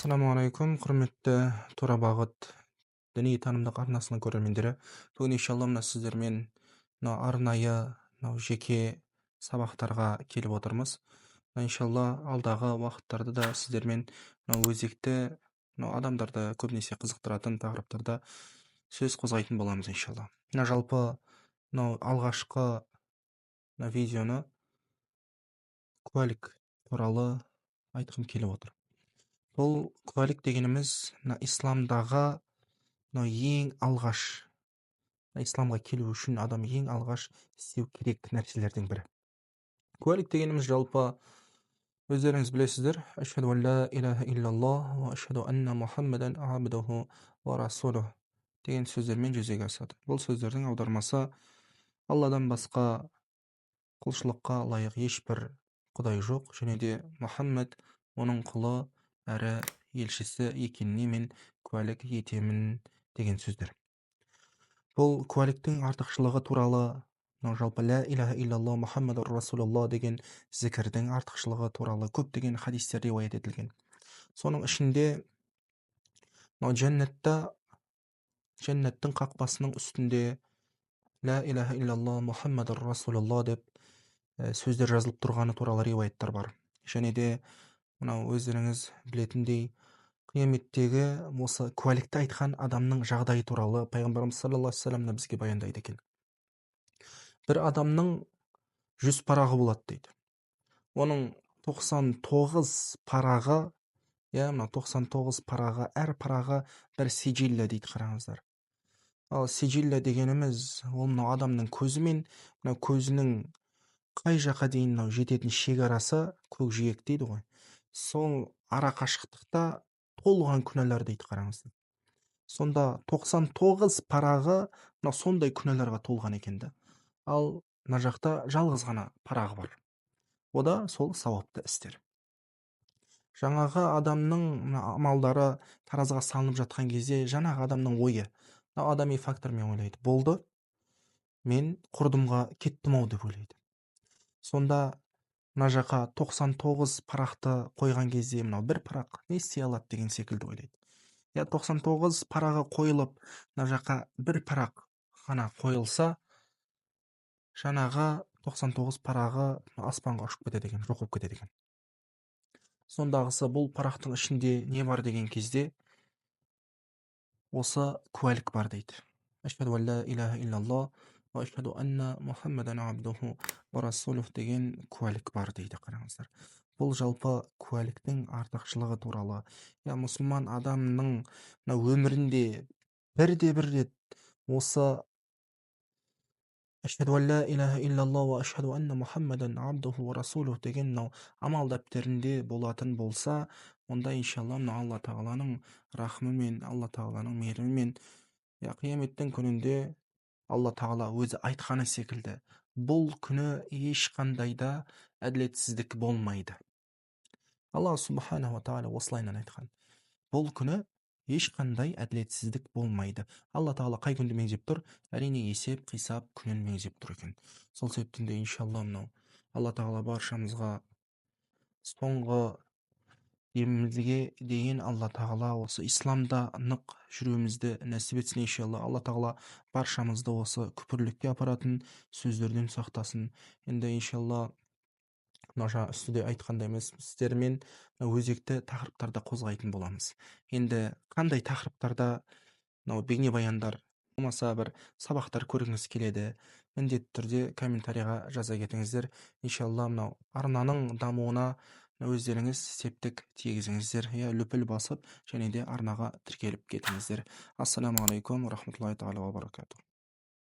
Ассалаумағалейкум, құрметті «Тура бағыт» діни танымдық арнасының көрермендері! Бүгін, иншалла, мына сіздермен мынау арнайы, мынау жеке сабақтарға келіп отырмыз. Иншалла, алдағы уақыттарда да сіздермен мынау өзекті, мынау адамдарды көбінесе қызықтыратын тақырыптарда сөз қозғайтын боламыз, иншалла. Мына жалпы мынау алғашқы мына видеоны куәлік туралы айтқым келіп отыр. Бұл куәлік дегеніміз мына исламдағы мынау ең алғаш, исламға келу үшін адам ең алғаш істеу керек нәрселердің бірі. Куәлік дегеніміз, жалпы өздеріңіз білесіздер, ашхаду ан ла илаха иллаллах ва ашхаду анна Мухаммадан абдуху ва расулух деген сөздермен жүзеге асады. Бұл сөздердің аудармасы: Алладан басқа құлшылыққа лайық ешбір құдай жоқ және де Мұхаммед оның құлы әрі елшісі екеніне мен куәлік етемін деген сөздер. Бұл куәліктің артықшылығы туралы, мынау жалпы «Лә илаха иллаллах, Мұхаммад расулаллах» деген зікірдің артықшылығы туралы көптеген хадистер риуаят етілген. Соның ішінде мынау жәннатта, жәннаттың қақпасының үстінде «Лә илаха иллаллах, Мұхаммад расулаллах» деп сөздер жазылып тұрғаны туралы риуаяттар бар. Және де мынау өздеріңіз білетіндей, қияметтегі осы куәлікті айтқан адамның жағдайы туралы пайғамбарымыз саллаллаху алейхи вассалам бізге баяндайды екен. Бір адамның 100 парағы болады дейді. Оның 99 парағы, иә, мына 99 парағы, әр парағы бір сиджилля дейді, қараңыздар. Ал сиджилля дегеніміз ол мынау адамның көзі мен мынау көзінің қай жаққа дейін мынау жететін шекарасы, көкжиек дейді ғой, сол ара қашықтықта толған күнәлар дейді, қараңыздар. Сонда 99 парағы мынау сондай күнәларға толған екен да. Ал мына жақта жалғыз ғана парағы бар, о да сол сауапты істер. Жаңағы адамның мына амалдары таразыға салынып жатқан кезде, жаңағы адамның ойы мынау адами фактормен ойлайды: «Болды, мен құрдымға кеттім ау», – деп ойлайды. Сонда мына жаққа 99 парақты қойған кезде, мынау бір парақ не істей алады деген секілді ойлайды. Иә, 99 парағы қойылып, мына жаққа бір парақ ғана қойылса, жаңағы 99 парағы аспанға ұшып кетеді екен, жоқ болып кетеді екен. Сондағысы бұл парақтың ішінде не бар деген кезде, осы куәлік бар дейді. «Ашхаду ан ла илаха иллаллах ва ашхаду анна Мухаммадан абдуху ва расулух» деген куәлік бар дейді, қараңыздар. Бұл жалпы куәліктің артықшылығы туралы. Иә, мұсылман адамның мына өмірінде бірде бір рет осы «Ашхаду ан ла илаха иллаллах ва ашхаду анна Мухаммадан абдуху ва расулух» деген мынау амал дәптерінде болатын болса, онда, иншалла, мына Алла тағаланың рахымымен, Алла тағаланың мейірімімен, иә, қияметтің күнінде Алла тағала өзі айтқаны секілді, бұл күні ешқандай да әділетсіздік болмайды. Алла субханала тағала осылайынан айтқан: бұл күні ешқандай әділетсіздік болмайды. Алла тағала қай күнді меңзеп тұр? Әрине, есеп қисап күнін меңзеп тұр екен. Сол себептен де, иншалла, мынау Алла тағала баршамызға соңғы демімізге дейін, Алла тағала осы исламда нық жүруімізді нәсіп етсін, иншалла. Алла тағала баршамызды осы күпірлікке апаратын сөздерден сақтасын. Енді, иншалла, мына жаңа үстіде айтқандай емес, сіздермен өзекті тақырыптарды қозғайтын боламыз. Енді қандай тақырыптарда мынау бейнебаяндар болмаса бір сабақтар көргіңіз келеді, міндетті түрде комментарийға жаза кетіңіздер. Иншалла, мынау арнаның дамуына өздеріңіз септік тигізіңіздер, иә, лүпіл басып және де арнаға тіркеліп кетіңіздер. Ассалаумағалейкум рахматуллахи тағала ва баракатух.